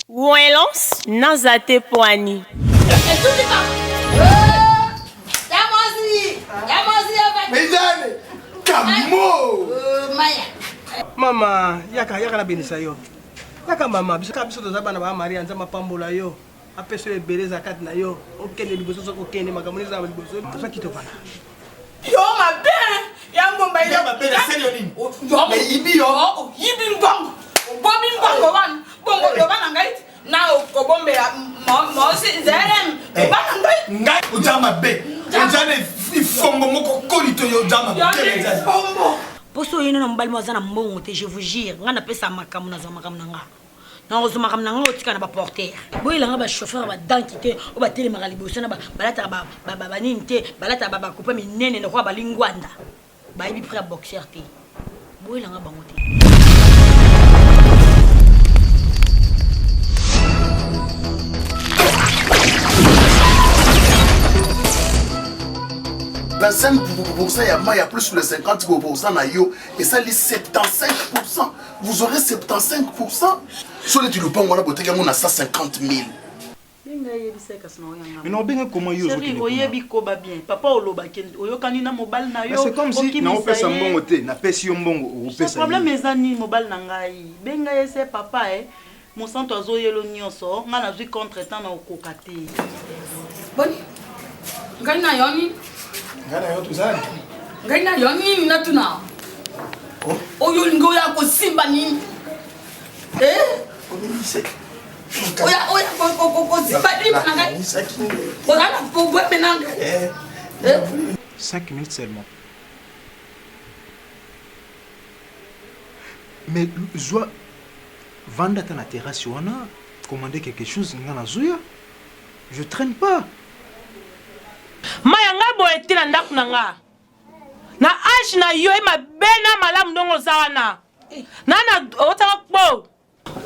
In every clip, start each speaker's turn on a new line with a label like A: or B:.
A: Welons naza te poani.
B: Mizane kamo.
C: Mama, yaka yaka na benisa yo. Yaka mama, biso biso toza bana ba Maria Nzambe apambola yo. Apesa yo ebele eza kati na yo. Okende liboso soki okende makambo nini eza liboso. Toza kitoko wana.
D: Yo mabe ya ngomba
B: Ya mabe na seli yo nini?
D: Yo
B: Nayibi yo.
D: Oyibi mbongo. Obomi mbongo wana. Bongo loba na ngai na okobombela mosi zelem. Loba na ngai.
B: Ngai oza mabe. Oza na ifombo moko koli to yo oza mabe.
D: Yo nde ifombo.
E: Poso oyino na mobali mo aza na mbongo te je vous jure nga napesa makambo nazwa makambo na nga nakozwa makambo na nga otika na baporter boyela nga bachauffeur ya badanki te oyo batelemaka liboso na balataka banini te balataka bakupe minene lokola balingwanda bayebi prix ya boxer te boyela nga bango te.
B: 25% ya mai ya plus le 50% na yo esali 75%. Vous aurez 75% so neti lupango wana boteki yango na 150 000.
F: Benga ye yebisa ye kasi na oya nga.
G: Mais non benga comment yo ozo
F: kende. Oyebi koba bien. Papa oloba ke oyokani na mobali na yo.
G: C'est comme si na opesa mbongo te, na pesi yo mbongo opesa.
F: Problème eza nini mobali na ngai? Benga ye se papa eh. Mosantu azoyelo nyonso, ngai nazwi contre temps na okoka te.
D: Boni? Ngai na yo nini?
B: Ngai na yo tozali.
D: Ngai na yo nini natuna? Oh. Oyo olingi oya kosimba nini? Eh? Oya oya kosimba nini na ngai? Oza na problème na ngai.
G: 5 minutes seulement. Mais zwa vanda ata na terrasse wana commander quelque chose nga nazoya je traîne pas.
A: Maya nga boye te na ndaku na nga na age na yo ye mabe na malamu ndongo oza wana na na otaka kpo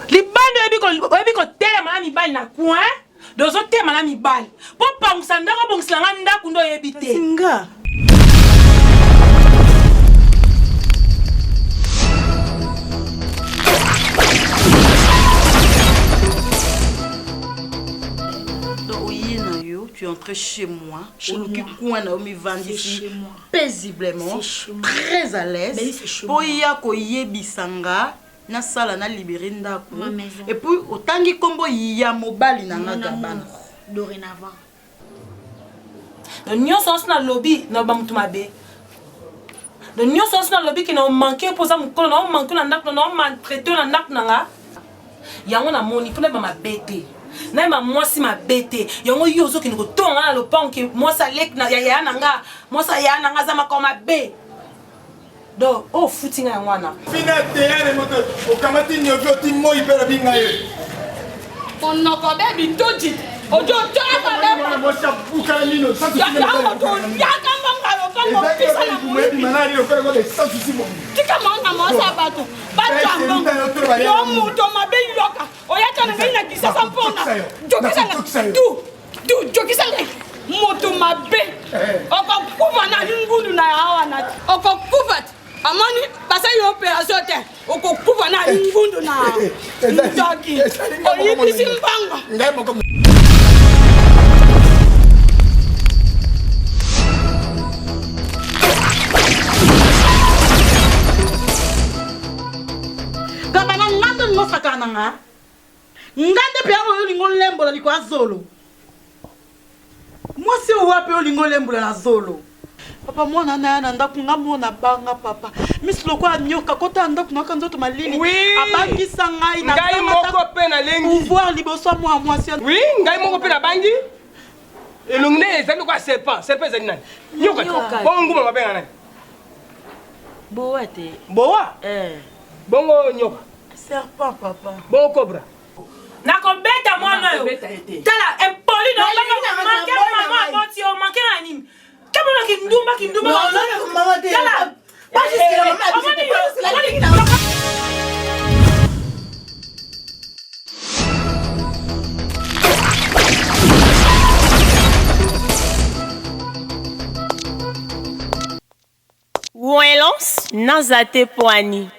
A: libanda oyebi oyebi kotelema na mibali na coin de ozotema na mibali mpo pangusa ndako obongisela nga ndako nde oyebi te
F: nga tu es entré chez moi oluki coin na yo mivandisi paisiblement très à l'aise mpo ya koyebisa nga nasala na libere ndako et puis otangi nkombo ya mobali na nga gabana
E: dorénavant
A: Donc nyonso nyonso nalobi naloba moto mabe donc nyonso nyonso nalobi ke na omanke mpo oza mokolo na omanke na ndako na omaltraite na ndako na nga yango namoni mpo nayeba mabe te nayeba mwasi mabe te yango yo ozokende kotonga nga na lopango ke mwasi aleki ya yaya na nga mwasi ya yaya na nga aza makambo mabe donc oyo ofuti nga yango wana
B: fina teyane moto okamati niovi oti moi mpe lobi ngai ye
D: monoko be bituti ojo otolaka
B: mwasi abukana mino
D: yango toliaka mbongo ya lopango pisa na moyibi tika maona mwasi ya bato batwa mbongo yo moto mabe yoka oyaka na ngai na kisasa mpona jokisa nga tu tu jokisa ngai moto mabe okokufa na lingundu na ya wana te okokufa te amoni basali operation te okokufa na lingundu na ndoki oyibisi mbongo.
F: Gabana nga nde olingi osakana na nga nga nde mpe oyo olingi olembola likolo ya zolo mwasi oyo wapi olingi olembola na zolo papa mwana na ya na ndako nga mona banga papa misu lokola nyoka kota ya ndako nayoka nzoto malili
C: oui.
F: abangisa ngai
C: ngai moko mpe nalengi
F: pouvoir liboso ya mwana mwasi
C: oui ngai moko mpe nabangi elongi nde ezali lokola serpent serpent ezali nani nyoka bongo nguma babenga nani
F: bowa te
C: bowa
F: eh.
C: bongo nyoka
F: serpent papa
C: bongo cobra
A: nakobeta mwana oyo tala impoli na manke mama aboti yo manke na nini tamona kindumba kindumba tala Welons naza te poani.